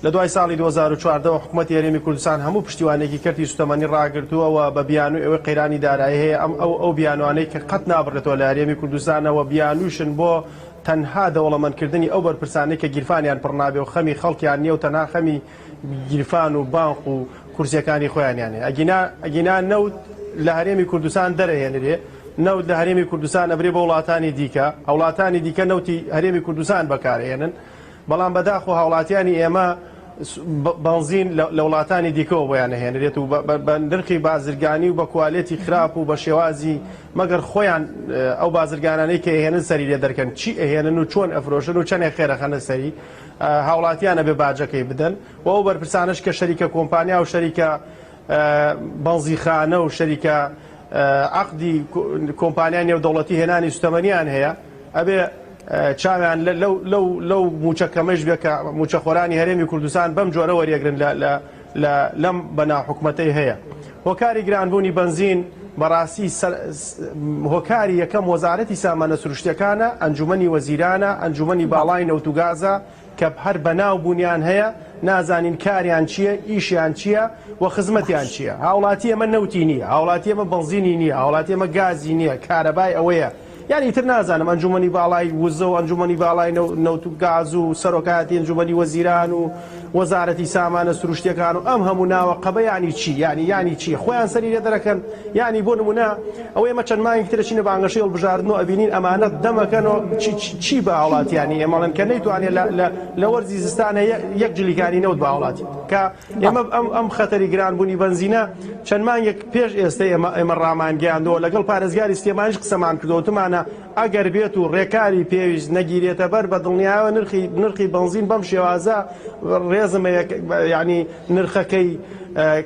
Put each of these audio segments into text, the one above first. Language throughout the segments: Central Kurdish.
لە دوای ساڵی 2014 وە حکومەتی هەرێمی کوردستان هەموو پشتیوانێکی کەرتی سوتەمەنی ڕاگرتووە و بە بیانووی ئەوەی قەیرانی دارایی هەیە ئەم ئەو ئەو بیانوانەی کە قەت نابڕێتەوە لە هەرێمی کوردستانەوە بیانووشن بۆ تەنها دەوڵەمەندکردنی ئەو بەرپرسانەی کە گیرفانیان پڕ نابێ و خەمی خەڵکیان نییە و تەنها خەمی گیرفان و بانق و کورسیەکانی خۆیانیان هەیە ئەگینا ئەگینا نەوت لە هەرێمی کوردستان دەرەهێنرێ نەوت لە هەرێمی کوردستان ئەبرێ بۆ وڵاتانی دیکە وڵاتانی دیکە نەوتی هەرێمی کوردستان بەکارهێنن بەڵام بەداخۆ هاوڵاتیانی ئێمە بەنزین لە وڵاتانی دیکەوە بۆیان ئەهێنرێت و بە نرخی بازرگانی و بە کوالێتی خراپ و بە شێوازی مەگەر خۆیان ئەو بازرگانانەی کە ئەهێنن سەری لێ دەرکەن چی ئەهێنن و چۆن ئەفرۆشن و چەندێک خێرەخەنە سەری هاوڵاتیان ئەبێ باجەکەی بدەن و ئەو بەرپرسانەش کە شەریکە کۆمپانیا و شەریکە بەنزیخانە و شەریکە عەقدی کۆمپانیای نێودەوڵەتی هێنانی سوتەمەنیان هەیە ئەبێ چاویان لەو موچە کەمەش بێ کە موچەخۆرانی هەرێمی کوردستان بەم جۆرە وەریەگرن لەم بەنا حکومەتەی هەیە. هۆکاری گرانبوونی بەنزین بەڕاستی هۆکاری یەکەم وەزارەتی سامانە سروشتیەکانە، ئەنجومەنی وەزیرانە، ئەنجومەنی باڵای نەوت و گازە کە هەر بەناو بوونیان هەیە نازانین کاریان چییە، ئیشیان چییە و خزمەتیان چییە. هاوڵاتی ئێمە نەوتی نییە، هاوڵاتی ئێمە بەنزینی نییە، هاوڵاتی ئێمە گازی نییە، کارەبای ئەوەیە یانی ئیتر نازانم ئەنجومەنی باڵای وزە و ئەنجومەنی باڵای نەوت و گاز و سەرۆکایەتی ئەنجومەنی وەزیران و وەزارەتی سامانە سروشتیەکان و ئەم هەموو ناوە قەبە یانی چی یانی یانی چی خۆیان سەری لێ دەرەکەن یانی بۆ نمونە ئەوە ئێمە چەند مانگێک ترە چینە بانگەشەی هەڵبژاردن و ئەبینین ئەمانە دەمەکەن و چی چی بە هاوڵاتیانی ئێمەڵێن کە نەیتوانێت لە لە وەرزی زستانە یەک جلیکانی نەوت بە هاوڵاتی کە ئێمە ئەم ئەم خەتەری گرانبوونی بەنزینە چەند مانگێک پێش ئێستە ئێمە ئێمە ڕامانگەیاندەوە لەگەڵ پارێزگاری سلێمانیش قسەمان کردەوە وتمانە ئەگەر بێت و ڕێکاری پێویست نەگیرێتە بەر بە دڵنیایەوە نرخی نرخی بەنزین بەم شێوازە ڕێزم یعنی نرخەکەی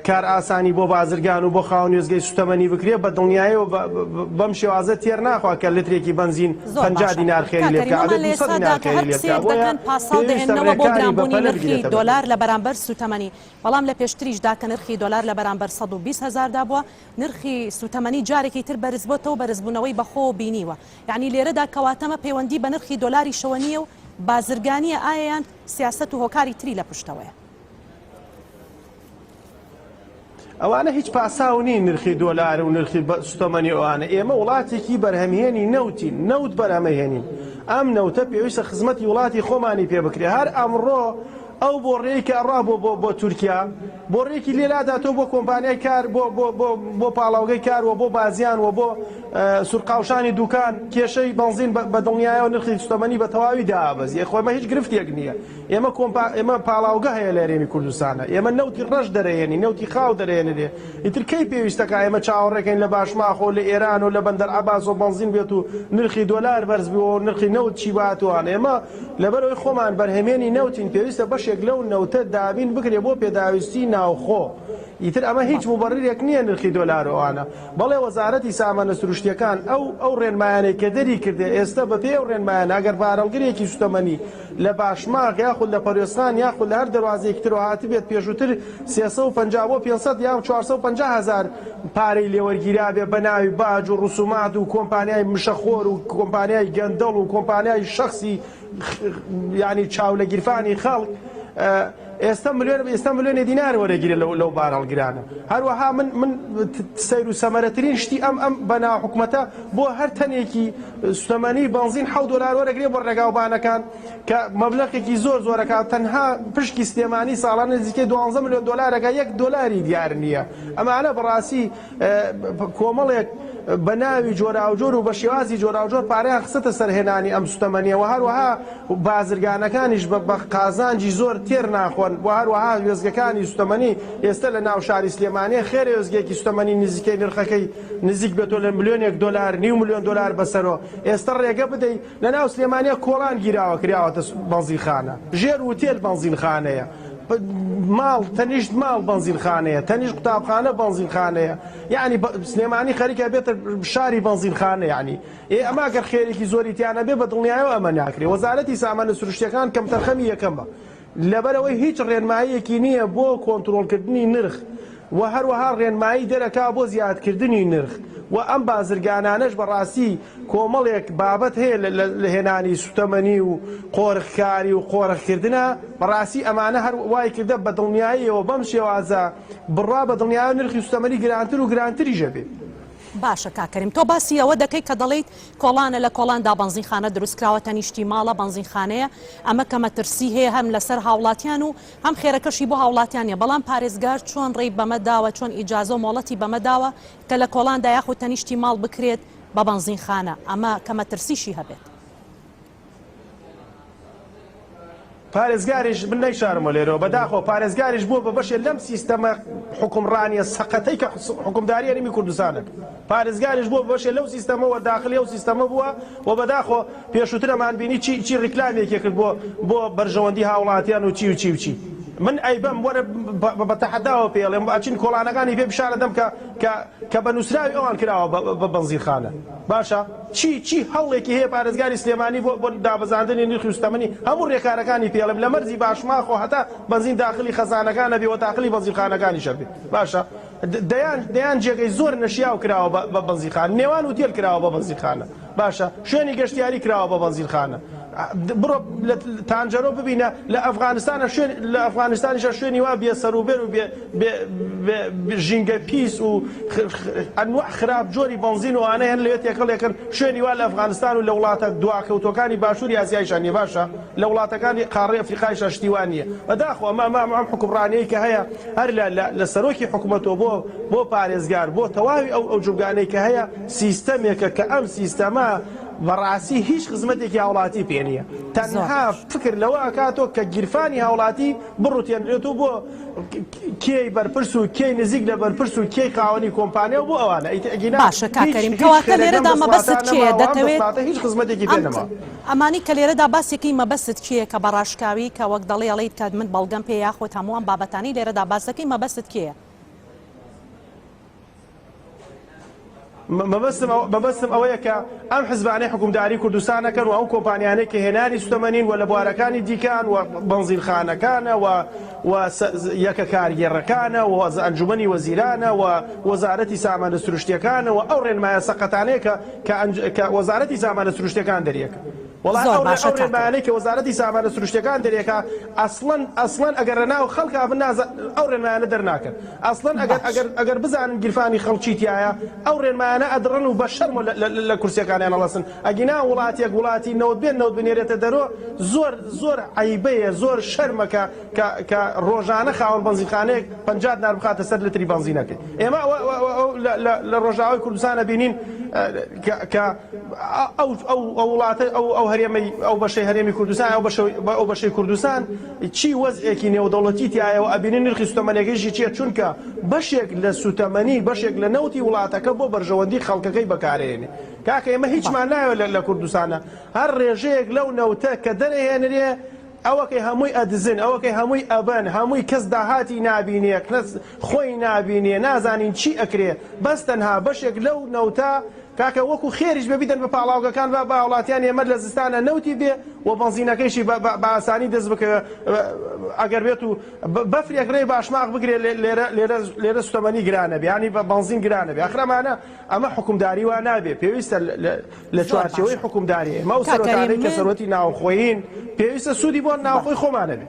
کار ئاسانی بۆ بازرگان و بۆ خاوەن وێستگەی سوتەمەنی بکرێت بە دڵنیایەوە بەم شێوازە تێر ناخوا کە لترێکی بەنزین زۆر 50 باشە دینار خێری کاک لێ بکا کەریم ئەبێ ئەمان لە 200 ئێستادا دینار کە خێری هەر لێ بکا قسەیەک بۆیە دەکەن پاساو پێویستە دەهێننەوە بۆ ڕێکاری گرانبوونی بەپەلە نرخی بگرێتە بەر. دۆلار لە بەرامبەر سوتەمەنی بەڵام لە پێشتریشدا کە نرخی دۆلار لە بەرامبەر 120 هەزاردا بووە نرخی سوتەمەنی جارێکی تر بەرزبۆتەوە بەرزبوونەوەی بەخۆوە بینیوە یەعنی لێرەدا کەواتەمە پەیوەندی بە نرخی دۆلاریشەوە نییە و بازرگانییە ئایا یان سیاسەت و هۆکاری تری لە پشتەوەیە؟ ئەوانە هیچ پاساو نین نرخی دۆلار و نرخی سوتەمەنی ئەوانە ئێمە وڵاتێکی بەرهەمهێنی نەوتین نەوت بەرهەمەهێنین ئەم نەوتە پێویستە خزمەتی وڵاتی خۆمانی پێ بکرێ هەر ئەمڕۆ ئەو بۆڕیەی کە ئەڕا بۆ بۆ بۆ تورکیا بۆڕیەکی لێ لاداتەوە بۆ کۆمپانیای کار بۆ بۆ بۆ بۆ پاڵاوگەی کار و بۆ بازیان و بۆ سورقاوشانی دوکان کێشەی بەنزین بە دڵنیایەوە نرخی سوتەمەنی بە تەواوی دابەزی خۆ ئەمە هیچ گرفتێک نییە ئێمە کۆمپا ئێمە پاڵاوگە هەیە لە هەرێمی کوردستانە ئێمە نەوتی ڕەش دەرەهێنین نەوتی خاو دەرەهێنرێ ئیتر کەی پێویستەکە ئێمە چاوەڕێکەین لە باشماخۆ لە ئێران و لە بەندەر عەباس و بەنزین بێت و نرخی دۆلار بەرز بوو و نرخی نەوت چی باتوان ئێمە لەبەرەوەی خۆمان بەرهەمێنی نەوتین پێویستە بەشێک لەو نەوتە دابین بکرێ بۆ پێداویستی ناوخۆ ئیتر ئەمە هیچ موبەڕیرێک نییە نرخی دۆلار و ئەوانە بەڵێ وەزارەتی سامانە سروشتیەکان ئەو ئەو ڕێنمایانەی کە دەری کردێ ئێستا بەپێی ئەو ڕێنمایانە ئەگەر بارهەڵگرێکی سوتەمەنی لە باشماخ یاخود لە پەروێزخان یاخود لە هەر دەروازەیەکی ترەوە هاتبێت پێشووتر 350 بۆ 500 یان 450 هەزار پارەی لێوەرگیرابێ بە ناوی باج و ڕسومات و کۆمپانیای مشەخۆر و کۆمپانیای گەندەڵ و کۆمپانیای شەخسی یانی چاو لە گیرفانی خەڵک ئێستا ملیۆن ئێستا ملیۆنێ دینار وەرەگیرێ لەو لەو بارهەڵگرانە هەروەها من من سەیر و سەمەرەترین شتی ئەم ئەم بەنا حکومەتە بۆ هەر تەنێکی سوتەمەنی بەنزین حەوت دۆلار وەرەگرێ بۆ ڕێگاوبانەکان کە مەبلەغێکی زۆر زۆرەکە تەنها پشکی سلێمانی ساڵانە نزیکەی 12 ملیۆن دۆلارەکە یەک دۆلاری دیار نییە ئەمانە بەڕاستی کۆمەڵێک بە ناوی جۆراوجۆر و بە شێوازی جۆراوجۆر پارەیان خستە سەر هێنانی ئەم سوتەمەنییە و هەروەها بازرگانەکانیش بە قازانجی زۆر تێر ناخۆن و هەروەها وێستگەکانی سوتەمەنی ئێستا لە ناو شاری سلێمانیە خێرە وێستگەیەکی سوتەمەنی نزیکەی نرخەکەی نزیک بێتەوە لە ملیۆنێک دۆلار نیو ملیۆن دۆلار بەسەرەوە ئێستا ڕێگە بدەی لە ناو سلێمانیە کۆڵان گیراوە کراوەتە بەنزینخانە ژێر وتێل بەنزینخانەیە ماڵ تەنیشت ماڵ بەنزینخانەیە تەنیشت قوتابخانە بەنزینخانەیە یعنی سلێمانی خەریکە بێتە شاری بەنزینخانە یعنی ئێ ئەمە گەر خێرێکی زۆری تیانە بێ بە دڵنیایەوە ئەمە ناکرێ وەزارەتی سامانە سروشتیەکان کەمتەرخەمی یەکەمە لەبەرئەوەی هیچ ڕێنماییەکی نییە بۆ کۆنترۆڵکردنی نرخ. و هەروەها ڕێنمایی دەرەکا بۆ زیادکردنی نرخ و ئەم بازرگانانەش بەڕاستی کۆمەڵێک بابەت هەیە لە هێنانی سوتەمەنی و قۆرخکاری و قۆرخکردنە بەڕاستی ئەمانە هەر وای کردە بە دڵنیاییەوە بەم شێوازە بڕوا بە دڵنیایەوە نرخی سوتەمەنی گرانتر و گرانتریش ئەبێ. باشە کاک کەریم تۆ باسی ئەوە دەکەی کە دەڵێیت کۆڵانە لە کۆڵاندا بەنزینخانە دروستکراوە تەنیشتی ماڵە بەنزینخانەیە ئەمە کە مەترسی هەیە هەم لەسەر هاوڵاتیان و هەم خێرەکەشی بۆ هاوڵاتیان نیە بەڵام پارێزگار چۆن ڕێی بەمە داوە چۆن ئیجازە و مۆڵەتی بەمە داوە کە لە کۆڵاندا یاخود تەنیشتی ماڵ بکرێت بە بەنزینخانە ئەمە کە مەترسیشی هەبێت. پارێزگاریش، من نەیشارمەوە لێرەوە، بەداخەوە پارێزگاریش بووە بە بەشێ لەم سیستەمە حوکمڕانیە سەقەتەی کە حوکمداری هەرێمی کوردستان ئەکەن. پارێزگاریش بووە بە بەشێ لەو سیستەمە و داخلی ئەو سیستەمە بووە و بەداخەوە پێشووتر ئەمان بینی چی چی ڕیکلامێکی کرد بۆ بۆ بەرژەوەندی هاوڵاتیان و چی و چی و چی. من ئەیبەم وەرە بە تەحەداوە پێی ئەڵێم ئەچین کۆڵانەکانی پێ پیشان ئەدەم کە کە کە بە نووسراوی ئەوان کراوە بە بەنزینخانە. باشە چی چی هەوڵێکی هەیە پارێزگاری سلێمانی بۆ بۆ دابەزاندنی نرخی سوتەمەنی هەموو رێکارەکانی پێ ئەڵێم لە مەرزی باشماخەوە هەتا بەنزین داخلی خەزانەکان ئەبێ و داخلی بەنزینخانەکانیش ئەبێ باشە دەیان دەیان جێگەی زۆر نەشیاو کراوە بە بە بەنزینخانە نێوان وتێل کراوە بە بەنزینخانە باشە شوێنی گەشتیاری کراوە بە بەنزینخانە بڕۆ لە تانجەرۆ ببینە لە ئەفغانستانە شوێن لە ئەفغانستانیشە شوێنی وا بێ سەروبەر و بێ بێ بێ ژینگە پیس و ئەنواع خراپ جۆری بەنزین و ئەوانە هەن لەوێ تێکەڵ ئەکەن شوێنی وا لە ئەفغانستان و لە وڵاتە دواکەوتوەکانی باشووری ئاسیایشا نیە باشە لە وڵاتەکانی قاڕەی ئەفریقایشا شتی وا نیە بەداخەوە ئەمە ئەمە ئەم حوکمڕانیەی کە هەیە هەر لە لە لە سەرۆکی حکومەتەوە بۆ بۆ پارێزگار بۆ تەواوی ئەو ئەو جومگانەی کە هەیە سیستەمێکە کە ئەم سیستەمە بەڕاستی هیچ خزمەتێکی هاوڵاتی پێ نیە تەنها فکر لەوە ئەکاتەوە کە گیرفانی هاوڵاتی بڕوتێنرێت و بۆ کێی بەرپرس و کێی نزیک لە بەرپرس و کێی خاوەنی کۆمپانیا و بۆ ئەوانە ئیتر ئەگینا باشە کاک هیچ کەریم هیچ کەواتە خێرێک لەم لێرەدا دەسەڵاتە مەبەستت کێیە نەماوە ئەم دەتەوێت دەسەڵاتە هیچ خزمەتێکی پێ ئەم نەماوە. ئەمانەی کە لێرەدا باسێکەی مەبەستت کێیە کە بە ڕاشکاوی کە وەک دەڵێی ئەڵێیت کە من بەڵگەم پێیە یاخود هەموو ئەم بابەتانەی لێرەدا باس دەکەی مەبەستت کێیە؟ مەبەستم مەبەستم ئەوەیە کە ئەم حزبانەی حکومداری کوردستان ئەکەن و ئەو کۆمپانیانەی کە هێنانی سوتەمەنین و لە بوارەکانی دیکان و بەنزینخانەکانە و و یەکە کارگێڕەکانە و ئەنجومەنی وەزیرانە و وەزارەتی سامانە سروشتیەکانە و ئەو ڕێنمایە سەقەتانەیە کە کە وەزارەتی سامانە سروشتیەکان دەریەکە. وەڵا زۆر ئەو باشە ئەو کاکە. ڕێنمایانەی کە وەزارەتی سامانە سروشتیەکان دەرێکا ئەسڵەن ئەسڵەن ئەگەر لەناو خەڵکا بن نازا ئەو ڕێنمایانە دەرناکەن ئەسڵەن ئەگەر باش. ئەگەر ئەگەر بزانن گیرفانی خەڵک چی تیایە ئەو ڕێنمایانە ئەدڕن و بە شەرمەوە لە لە لە کورسیەکانیان ئەڵەسن ئەگینا وڵاتێک وڵاتی نەوت بێ نەوت بنێرێتە دەرۆ زۆر زۆر عەیبەیە زۆر شەرمە کە کە کە ڕۆژانە خاوەن بەنزینخانەیەک 50 دینار بخاتە سەر لتری بەنزینەکەی ئێمە ئەوە ئەو لە لە لە ڕۆژاوای کوردستان ئەبینین کە کە ئەو ئەو ئەو وڵاتە ئەو ئەو هەرێمەی ئەو بەشەی هەرێمی کوردستان ئەو بەشە ئەو بەشەی کوردستان چی وەزعێکی نێودەوڵەتی تیایە و ئەبینین نرخی سوتەمەنیەکەیشی چیە چونکە بەشێک لە سوتەمەنی بەشێک لە نەوتی وڵاتەکە بۆ بەرژەوەندی خەڵکەکەی بەکارێنێ کاکە ئێمە هیچمان ناوێت لە لە کوردستانە هەر ڕێژەیەک لەو نەوتە کە دەرەهێنرێ ئەوەکەی هەمووی ئەدزن ئەوەکەی هەمووی ئەبەن هەمووی کەس داهاتی نابینێ کەس خۆی نابینێ نازانین چی ئەکرێ بەس تەنها بەشێک لەو نەوتە کاکە وەکو خێریش بێ بیدەن بە پاڵاوگەکان با با هاوڵاتیانی ئێمە لە زستانە نەوتی بێ و بەنزینەکەیشی بە بە ئاسانی دەست بکەوێ ئەگەر بێت و بەفرێک ڕێی باشماخ بگرێ لێرە لێرە لێرە سوتەمەنی گرانە بێ یانی بە بەنزین گرانە بێ ئاخر ئەمانە ئەمە حوکمداری وا نابێ پێویستە لە چوارچێوەی حوکمداری ئێمە ئەو سەرۆتانەی کە سەرۆتی ناوخۆیین پێویستە سوودی بۆ ناوخۆی خۆمانە بێ.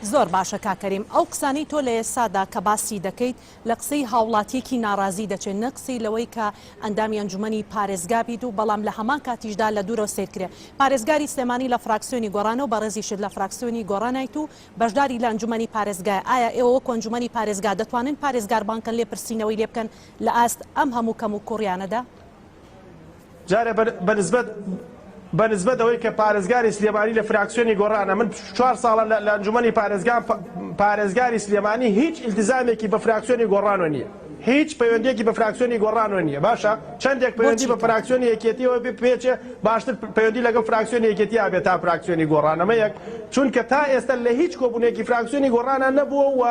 زۆر باشە کاک کەریم ئەو قسانەی تۆ لە ئێستادا کە باسی دەکەیت لە قسەی هاوڵاتیەکی ناڕازی دەچێت نە قسەی لەوەی کە ئەندامی ئەنجومەنی پارێزگا بیت و بەڵام لە هەمان کاتیشدا لە دوورەوە سەیر کرێ پارێزگاری سلێمانی لە فراکسیۆنی گۆڕانە و بەڕێزیشت لە فراکسیۆنی گۆڕانایت و بەشداری لە ئەنجومەنی پارێزگایە ئایا ئێوە وەکو ئەنجومەنی پارێزگا دەتوانن پارێزگار بانگ کەن لێپرسینەوەی لێ بکەن لە ئاست ئەم هەموو کەم و کوڕیانەدا؟ جارێ بە نسبەت بە نسبەت ئەوەی کە پارێزگاری سلێمانی لە فراکسیۆنی گۆڕانە من چوار ساڵە لە ئەنجومەنی پارێزگام پارێزگاری سلێمانی هیچ ئیلتزامێکی بە فراکسیۆنی گۆڕانەوە نییە. هیچ پەیوەندیەکی بە فراکسیۆنی گۆڕانەوە نییە باشە چەندێک پەیوەندی بۆچی بە کاک؟ فراکسیۆنی یەکێتیەوە بێ پێچێ باشتر پەیوەندی لەگەڵ فراکسیۆنی یەکێتیا بێت تا فراکسیۆنی گۆڕان ئەمە یەک چونکە تا ئێستا لە هیچ کۆبوونێکی فراکسیۆنی گۆڕانا نەبووە و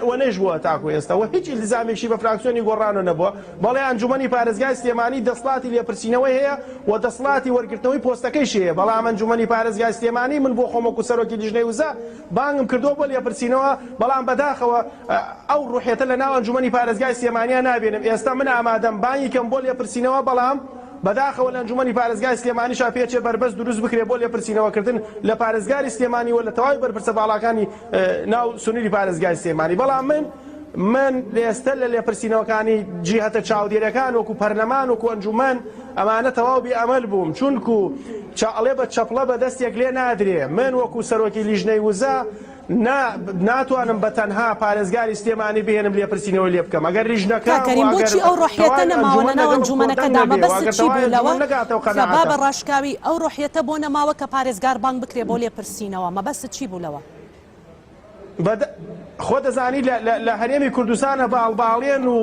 و نەیشبووە تاکو ئێستا و هیچ ئیلتیزامێکشی بە فراکسیۆنی گۆڕانەوە نەبووە بەڵێ ئەنجومەنی پارێزگای سلێمانی دەسڵاتی لێپرسینەوەی هەیە و دەسڵاتی وەرگرتنەوەی پۆستەکەیشی هەیە بەڵام ئەنجومەنی پارێزگای سلێمانی من بۆ خۆم وەکو سەرۆکی لیژنەی وزە بانگم کردووە بۆ لێپرسینەوە بەڵام بەداخەوە ئەو ڕوحیەتە لە ناو ئەنجومەنی پارێزگای سلێمانیا نابینم ئێستا من ئامادەم بانگی کەم بۆ لێپرسینەوە بەڵام بەداخەوە لە ئەنجومەنی پارێزگای سلێمانیشا پێچێ بەربەست دروست بکرێ بۆ لێپرسینەوەکردن لە پارێزگاری سلێمانی و لە تەواوی بەرپرسە باڵاکانی ناو سنوری پارێزگای سلێمانی بەڵام من من ئێستە لە لێپرسینەوەکانی جیهەتە چاودێرەکان وەکو پەرلەمان وەکو ئەنجومەن ئەمانە تەواو بێ ئەمەل بووم چونکو چا ئەڵێ بە چەپڵە بە دەستێک لێ نادرێ من وەکو سەرۆکی لیژنەی وزە نا ناتوانم بە تەنها پارێزگاری سلێمانی بهێنم لێپرسینەوەی لێ بکەم ئەگەر لیژنەکەم کاک و کەریم ئەگەر بۆچی ئەو ڕۆحیەتە تەواوی نەماوە ئەنجومەن لەناو لەگەڵم ئەنجومەنەکەدا کۆدەنگ نەبێ و مەبەستت ئەگەر چی تەواوی بوو لەوە ئەنجومەن نەگاتەوە کە با قەناعەتە بە ڕاشکاوی ئەو ڕۆحیەتە بۆ نەماوە کە پارێزگار بانگ بکرێ بۆ لێپرسینەوە مەبەستت چی بوو لەوە؟ بەد خۆ دەزانی لە لە لە هەرێمی کوردستانە باڵ باڵێن و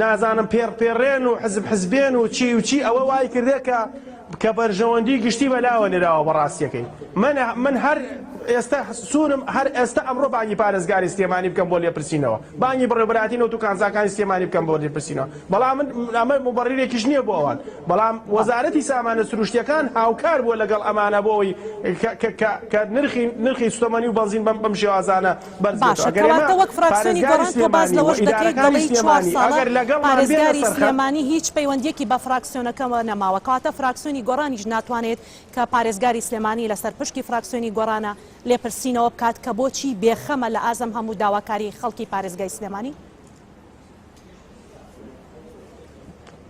نازانم پێڕ پێڕێن و حزب حزبێن و چی و چی ئەوە وای کردێ کە کە بەرژەوەندی گشتی بەلاوە نراوە بە ڕاستیەکەی من من هەر ئێستا سوورم هەر ئێستا ئەمڕۆ بانگی پارێزگاری سلێمانی بکەم بۆ لێپرسینەوە بانگی بەڕێوەبەرایەتی نەوت و کانزاکانی سلێمانی بکەم بۆ لێپرسینەوە بەڵام من ئەمە موبەڕیرێکیش نییە بۆ ئەوان بەڵام وەزارەتی سامانە سروشتیەکان هاوکار بووە لەگەڵ ئەمانە بۆ ئەوەی کە نرخی نرخی سوتەمەنی و بەنزین بەم بەم شێوازانە بەرز بێتەوە باشە ئەگەر ئێمە کەواتە وەک فراکسیۆنی پارێزگاری گۆڕان تۆ باس سلێمانی و لەوەش دەکەیت ئیدارەکانی دەڵێی چوار سلێمانی ساڵە ئەگەر لەگەڵمان بێنە پارێزگاری سەر خەت سلێمانی هیچ پەیوەندیەکی بە فراکسیۆنەکەوە نەماوە کەواتە فراکسیۆنی گۆڕانیش ناتوانێت کە پارێزگاری سلێمانی لەسەر پشکی فراکسیۆنی گۆڕانە لێپرسینەوە بکات کە بۆچی بێخەمە لە ئازم هەموو داواکاری خەڵکی پارێزگای سلێمانی؟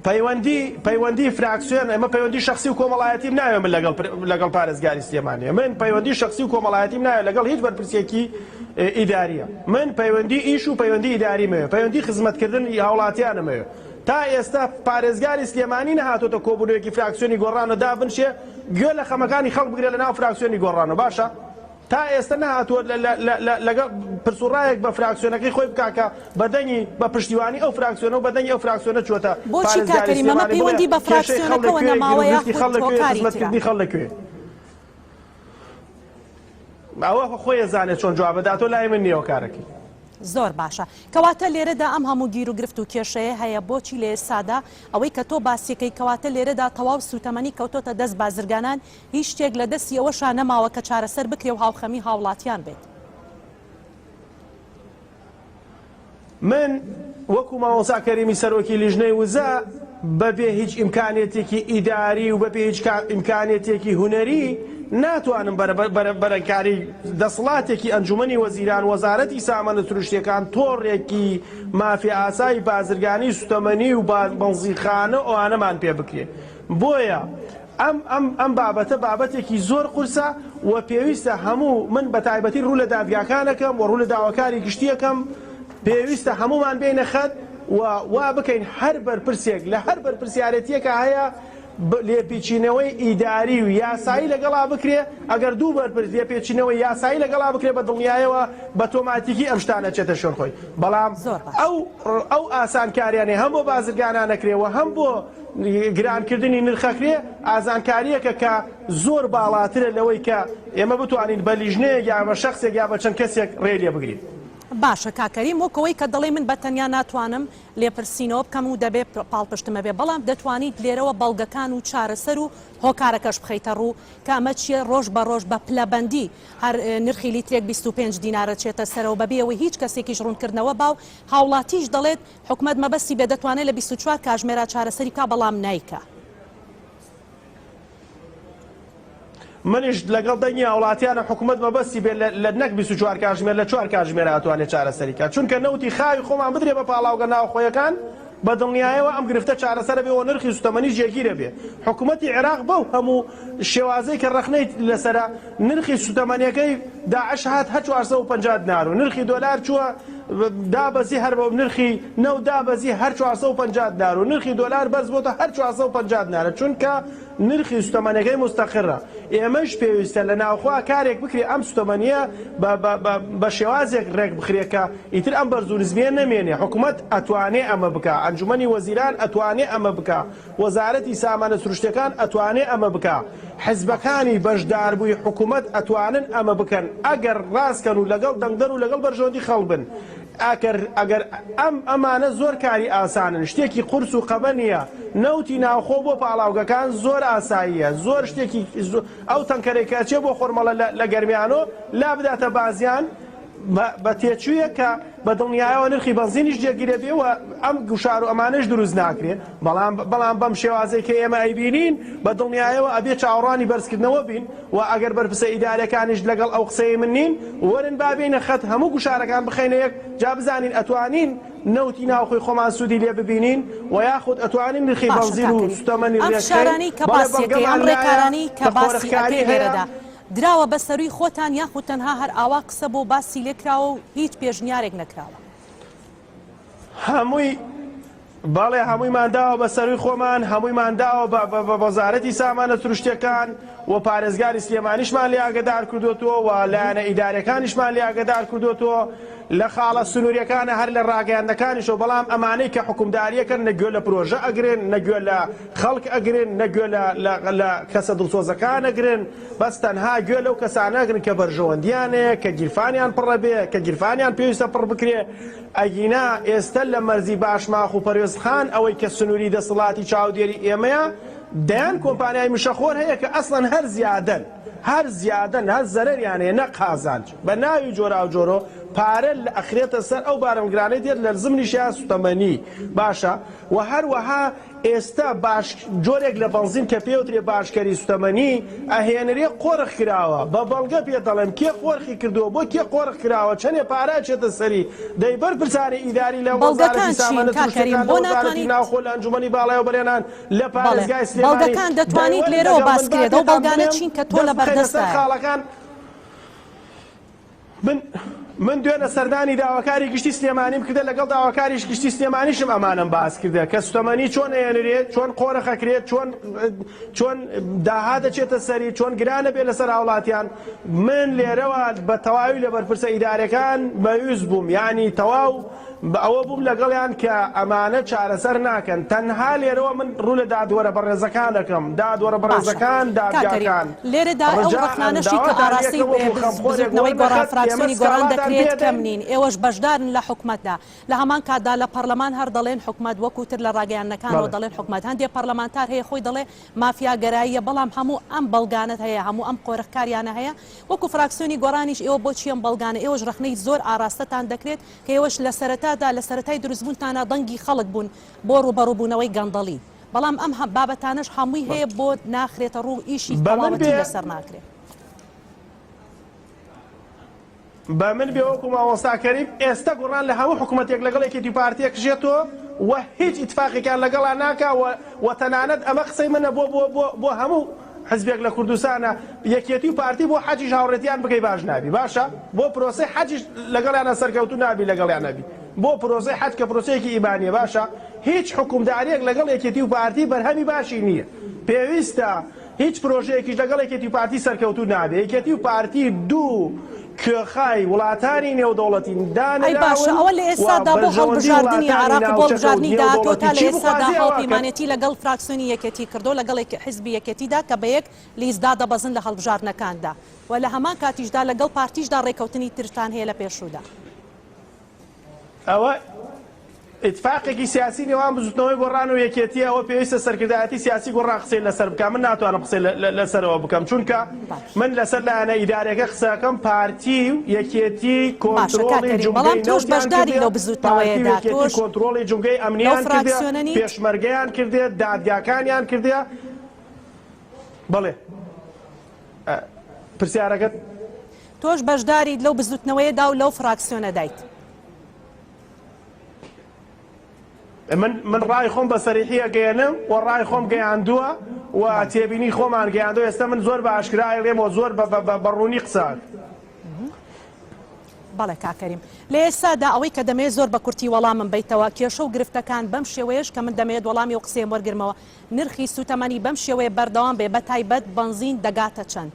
پەیوەندی پەیوەندی فراکسیۆن ئەمە پەیوەندی شخصی و کۆمەڵایەتیم ناوێ من لەگەڵ لەگەڵ پارێزگاری سلێمانی من پەیوەندی شخصی و کۆمەڵایەتیم ناوێ لەگەڵ هیچ بەرپرسێکی ئیداریە من پەیوەندی ئیش و پەیوەندی ئیداری مەوێ پەیوەندی خزمەتکردن هاوڵاتیانمەوێ تا ئێستا پارێزگاری سلێمانی نەهاتۆتە کۆبوونەوەیەکی فراکسیۆنی گۆڕانە دابنشێ گوێ لە خەمەکانی خەڵک بگرێ لە ناو فراکسیۆنی گۆڕانەوە باشە تا ئێستە نەهاتووە لەگەڵ پرس و ڕایەک بە فراکسیۆنەکەی خۆی بکا کە بە دەنگی بە پشتیوانی ئەو فراکسیۆنە و بە دەنگی ئەو فراکسیۆنە چووەتە بۆچی کاک پارێزگاری کەریم ئەمە سلێمانی بڵێ پەیوەندی بە کێشەی خەڵک لە فراکسیۆنەکەوە کوێ نەماوە گیروگرفتی یاخود خەڵک لە کوێ هۆکاری ترە؟ خزمەتکردنی خەڵک لە کوێ ئەوە خۆی ئەزانێ چۆن جواب ئەداتەوە لای من نییە هۆکارەکەی. زۆر باشە کەواتە لێرەدا ئەم هەموو گیروگرفت و کێشەیە هەیە بۆچی لە ئێستادا ئەوەی کە تۆ باسیەکەی کەواتە لێرەدا تەواو سوتەمەنی کەوتۆتە دەست بازرگانان هیچ شتێک لە دەستی ئەوەشا نەماوە کە چارەسەر بکرێ و هاوخەمی هاوڵاتیان بێت. من وەکو مامۆستا کەریمی سەرۆکی لیژنەی وزە بە بێ هیچ ئیمکانێتێکی ئیداری و بە بێ هیچ ئیمکانێتێکی هونەری ناتوانم بەرەنکاری دەسڵاتێکی ئەنجومەنی وەزیران وەزارەتی سامانە سروشتیەکان تۆڕێکی مافیائاسای بازرگانی سوتەمەنی و بەنزینخانە ئەوانەمان پێ بکرێ بۆیە ئەم ئەم ئەم بابەتە بابەتێکی زۆر قورسە و پێویستە هەموو من بە تایبەتی ڕوو لە دادگاکان ئەکەم و ڕوو لە داواکاری گشتی ئەکەم پێویستە هەموومان بێینە خەت و وا بکەین هەر بەرپرسێک لە هەر بەرپرسیارێتیەکا هەیە لێپیچینەوەی ئیداری و یاسایی لەگەڵا بکرێ ئەگەر دوو بەرپرس لێپێچینەوەی یاسایی لەگەڵا بکرێ بە دڵنیایەوە بە تۆماتیکی ئەم شتانە چێتە شوێن خۆی بەڵام زۆر باش. ئەو ئەو ئاسانکاریانەی هەم بۆ بازرگانان ئەکرێ و هەم بۆ گرانکردنی نرخەکرێ ئازانکارییەکە کە زۆر باڵاترە لەوەی کە ئێمە بتوانین بە لیژنەیەک یا بە شەخسێک یا بە چەند کەسێک ڕێی لێ بگرین. باشە کاک کەریم وەک ئەوەی کە دەڵێی من بە تەنیا ناتوانم لێپرسینەوە بکەم و دەبێ پاڵپشتم هەبێ بەڵام دەتوانیت لێرەوە بەڵگەکان و چارەسەر و هۆکارەکەش بخەیتە ڕوو کە ئەمە چیە ڕۆژ بە ڕۆژ بە پلەبەندی هەر نرخی لیترێک 25 دینارە چێتە سەرەوە بەبێ ئەوەی هیچ کەسێکیش ڕوونکردنەوە با و هاوڵاتیش دەڵێت حکومەت مەبەستی بێ دەتوانێ لە 24 کاژمێرا چارەسەری بکا بەڵام نایکا. منیش لەگەڵ دەنگی هاوڵاتیانم حکومەت مەبەستی بێت لە نەک 24 کاژمێر لە چوار کاژمێرا ئەتوانێت چارەسەری کات چونکە نەوتی خاوی خۆمان بدرێ بە پاڵاوگە ناوخۆیەکان بە دڵنیایەوە ئەم گرفتە چارەسەرە بێ و نرخی سوتەمەنی جێگیرە بێ حکومەتی عێراق بەو هەموو شێوازەی کە ڕەخنەی لەسەرە نرخی سوتەمەنیەکەی داعش هات هەر 450 دینار و نرخی دۆلار چووە دابەزی هەر بە نرخی نەوت دابەزی هەر 450 دینار و نرخی دۆلار بەرز بۆتە هەر 450 دینارە چونکە. نرخی سوتەمەنیەکەی موستەقرە ئێمەش پێویستە لە ناوخۆ کارێک بکرێ ئەم سوتەمەنیە بە بە بە بە شێوازێک ڕێک بخرێ کە ئیتر ئەم بەرز و نزمیە نەمێنێ حکومەت ئەتوانێ ئەمە بکا ئەنجومەنی وەزیران ئەتوانێ ئەمە بکا وەزارەتی سامانە سروشتیەکان ئەتوانێ ئەمە بکا حزبەکانی بەشداربووی حکومەت ئەتوانن ئەمە بکەن ئەگەر ڕاستکەن و لەگەڵ دەنگدەر و لەگەڵ بەرژەوەندی خەڵک بن ئەگەر ئەگەر ئەم ئەمانە زۆر کاری ئاسانن شتێکی قورس و قەبە نییە نەوتی ناوخۆ بۆ پاڵاوگەکان زۆر ئاساییە زۆر شتێکی ئەو تەنکەرەی کە ئەچێ بۆ خۆرمەڵە لە گەرمیانۆ لا بداتە بازیان بە تێچوویەک کە بە دڵنیایەوە نرخی بەنزینیش جێگیرە بێ و ئەم گوشار و ئەمانەش دروست ناکرێ بەڵام بەڵام بەم شێوازەی کە ئێمە ئەیبینین بە دڵنیایەوە ئەبێ چاوەڕوانی بەرزکردنەوە بین و ئەگەر بەرپرسە ئیداریەکانیش لەگەڵ ئەو قسەی من نین وەرن با بێینە خەت هەموو گوشارەکان بخەینە یەک جا بزانین ئەتوانین نەوتی ناوخۆی خۆمان سوودی لێ ببینین و یاخود ئەتوانین نرخی باشە بەنزین کاک و کەریم سوتەمەنی ئەم رێکخەین فشارانەی کە بەڵێ باسی ئەکەی بەڵگەمان ئەم لایە ڕێکارانەی کە کە باسی قۆرخکاری ئەکەی هەیە لێرەدا دراوە بە سەروی خۆتان یاخود تەنها هەر ئاوا قسە بۆ باسی لێکراوە و هیچ پێشنیارێک نەکراوە؟ هەمووی بەڵێ هەموویمان داوە بە سەروی خۆمان هەموویمان داوە بە بە وەزارەتی سامانە سروشتیەکان و پارێزگاری سلێمانیشمان لێ ئاگەدار کردوێتەوە و لایەنە ئیدارەکانیشمان لێ ئاگەدار کردوێتەوە لە خاڵە سنووریەکانە هەر لە ڕاگەیاندنەکانیشەوە بەڵام ئەمانەی کە حکومداریەکەن نە گوێ لە پرۆژە ئەگرن نە گوێ لە خەڵک ئەگرن نە گوێ لە لە کەسە دڵسۆزەکان ئەگرن بەس تەنها گوێ لەو کەسانە ئەگرن کە بەرژەوەندیان هەیە کە گیرفانیان پڕە بێ کە گیرفانیان پێویستە پڕ بکرێ ئەگینا ئێستە لە مەرزی باشماخ و پەروێزخان ئەوەی کە سنووری دەسەڵاتی چاودێری ئێمەیە دەیان کۆمپانیای مشەخۆر هەیە کە ئەسڵەن هەر زیادەن هەر زیادەن هەر زەرەریان هەیە نە قازانج بە ناوی جۆراوجۆرۆ پارە ئەخرێتە سەر ئەو بارهەڵگرانەی دێت لە زمنیشیان سوتەمەنی باشە و هەروەها ئێستا باش جۆرێک لە بەنزین کە پێوترێ باشکەری سوتەمەنی ئەهێنرێ قۆرخ کراوە بە بەڵگە پێت دەڵێم کێ قۆرخی کردووە بۆ کێ قۆرخ کراوە چەنێ پارە ئەچێتە سەری دەی بەرپرسانی ئیداری لە بەڵگەکان وەزارەتی چین سامانە کاک کەریم سروشتیەکان لە بۆ وەزارەتی ناتوانیت ناوخۆ لە ئەنجومەنی باڵای وەبەرهێنان لە بەڵێ پارێزگای سلێمانی بەڵگەکان دەی دەتوانیت وەرن لێرەوە لەگەڵ باس من با کرێت ئەو پێتان بەڵگانە بڵێم چین کە تۆ دەست لە بخەینە سەر بەردەستایە. خاڵەکان من من دوێنە سەردانی داواکاری گشتی سلێمانیم کردە لەگەڵ داواکاریش گشتی سلێمانیشم ئەمانەم باس کردە کە سوتەمەنی چۆن ئەیەنرێت چۆن قۆرخەکرێت چۆن چۆن داهات دەچێتە سەری چۆن گرانە بێ لەسەر هاوڵاتیان من لێرەوە بە تەواوی لە بەرپرسە ئیدارەکان مەیوس بووم یانی تەواو بە ئەوە بووم لەگەڵیان کە ئەمانە چارەسەر ناکەن تەنها لێرەوە من ڕوو لە دادوەرە بەڕێزەکان دەکەم دادوەرە باشە بەڕێزەکان کاک کەریم دادگاکان لێرەدا ئەو ڕجاء ڕەخنانەشی کە داواتان ئاراستەی لێکەم وەکو خەمخۆرێک بزوتنەوەی وەرنە گۆڕان خەت ئێمە فراکسیۆنی گۆڕان سکاڵاتان دەکرێت کەم پێدەین. نین ئێوەش بەشدارن لە حکومەتدا لە هەمان کاتدا لە پەڕلەمان هەر دەڵێن حکومەت وەکو تر لە ڕاگەیاندنەکانەوە بەڵێ. دەڵێن حکومەت هەندێ پەڕلەمانتار هەیە خۆی دەڵێ مافیاگەراییە بەڵام هەموو ئەم بەڵگانەت هەیە هەموو ئەم قۆرخکاریانە هەیە وەکو فراکسیۆنی گۆڕانیش ئێوە بۆچی ئەم بەڵگانە ئێوەش ڕەخنەی زۆر ئاڕاستەتان دەکرێت کە ئێوەش لە سەرەتادا لە سەرەتای دروستبوونتانا دەنگی خەڵک بوون بۆ ڕووبەڕووبوونەوەی گەندەڵی بەڵام ئەم بابەتانەش هەمووی هەیە بۆ ناخرێتە ڕوو ئیشی بە من تەواوەتی بێ لەسەر ناکرێ. بە من بێ وەکو مامۆستا کەریم ئێستە گوڕان لە هەموو حکومەتێک لەگەڵ یەکێتی و پارتی ئەکشێتەوە و هیچ ئیتفاقێکیان لەگەڵا ناکا و و تەنانەت ئەمە قسەی منە بۆ بۆ بۆ بۆ هەموو حزبێک لە کوردستانە یەکێتی و پارتی بۆ حەجیش هاوڕێتیان بکەی باش نابی باشە بۆ پرۆسەی حەجیش لەگەڵیانە سەرکەوتوو نابی لەگەڵیان نەبی بۆ پرۆسەی حەج کە پرۆسەیەکی ئیمانیە باشە هیچ حکومداریەک لەگەڵ یەکێتی و پارتی بەرهەمی باشی نییە پێویستە هیچ پرۆژەیەکیش لەگەڵ یەکێتی و پارتی سەرکەوتوو نابێ یەکێتی و پارتی دوو کوێخای وڵاتانی نێودەوڵەتین ئەی باشە دانراون ئەوە لە و ئێستادا بۆ بەرژەوەندی هەڵبژاردنی وڵاتانی عێراق و بۆ ناوچەکە و هەڵبژاردنی داهاتوو نێودەوڵەتی تا لە چی ئێستادا بخوازێ ئەوە ئەکەن. هاوپەیمانێتی لەگەڵ فراکسیۆنی یەکێتی کردو لەگەڵ حزبی یەکێتیدا کە بە یەک لیست دادەبەزن لە هەڵبژاردنەکاندا و لە هەمان کاتیشدا لەگەڵ پارتیشدا ڕێکەوتنی ترتان هەیە لە پێشوودا. ئەوە ئیتفاقێکی سیاسی نێوان بزوتنەوەی گۆڕان و یەکێتیە، ئەوە پێویستە سەرکردایەتی سیاسی گۆڕان قسەی لەسەر بکات، من ناتوانم قسەی لەسەرەوە بکەم، چونکە من لەسەر لایەنە ئیداریەکە قسە ئەکەم، پارتی و یەکێتی باشە کاک کۆنترۆڵی کەریم بەڵام جومگەی تۆش نەوتیان بەشداری کردیە، لەو پارتی و بزوتنەوەیەدا یەکێتی تۆش کۆنترۆڵی جومگەی لەو ئەمنیان کردیە، فراکسیۆنە نیت؟ پێشمەرگەیان کردیە، دادگاکانیان کردیە، بەڵێ پرسیارەکەت؟ تۆش بەشداریت لەو بزوتنەوەیەدا و لەو فراکسیۆنەدایت. من من ڕای خۆم بە سەریحی ئەگەیەنم و ڕای خۆم گەیاندووە و تێبینی خۆمان گەیاندووە ئێستا من زۆر بە ئاشکرا ئەیڵێم و زۆر بە ڕوونی قسە. بەڵێ کاک کەریم. لە ئێستادا ئەوەی کە دەمەوێت زۆر بە کورتی وەڵامم بەیتەوە، کێشە و گرفتەکان بەم شێوەیەش کە من دەمەوێت وەڵامی ئەو قسەیەم وەرگرمەوە، نرخی سووتەمەنی بەم شێوەیە بەردەوام بێ بە تایبەت بەنزین دەگاتە چەند؟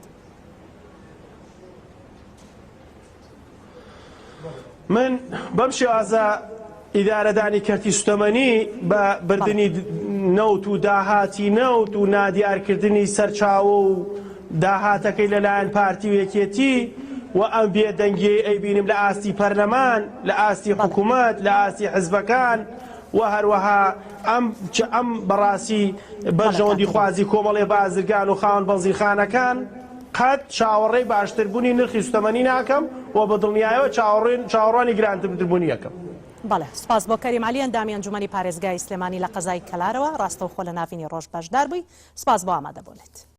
من بەم شێوازە ئیدارەدانی کەرتی سوتەمەنی بە بردنی نەوت و داهاتی نەوت و نادیارکردنی سەرچاوە و داهاتەکەی لەلایەن پارتی و یەکێتی و ئەم بێدەنگیەی ئەیبینم لە ئاستی پەرلەمان لە ئاستی حکوومەت لە ئاستی حزبەکان و هەروەها ئەم ئەم بەڕاستی بەرژەوەندی خوازی کۆمەڵێ بازرگان و خاوەن بەنزینخانەکان قەت چاوەڕێی باشتربوونی نرخی سوتەمەنی ناکەم و بە دڵنیایەوە چاوەڕوانی گرانتربوونی ئەکەم. بەڵێ سوپاس بۆ کەریم عەلی ئەندامی ئەنجومەنی پارێزگای سلێمانی لە قەزای کەلارەوە ڕاستەوخۆ لە ناڤینی ڕۆژ بەشدار بووی سوپاس بۆ ئامادەبوونت.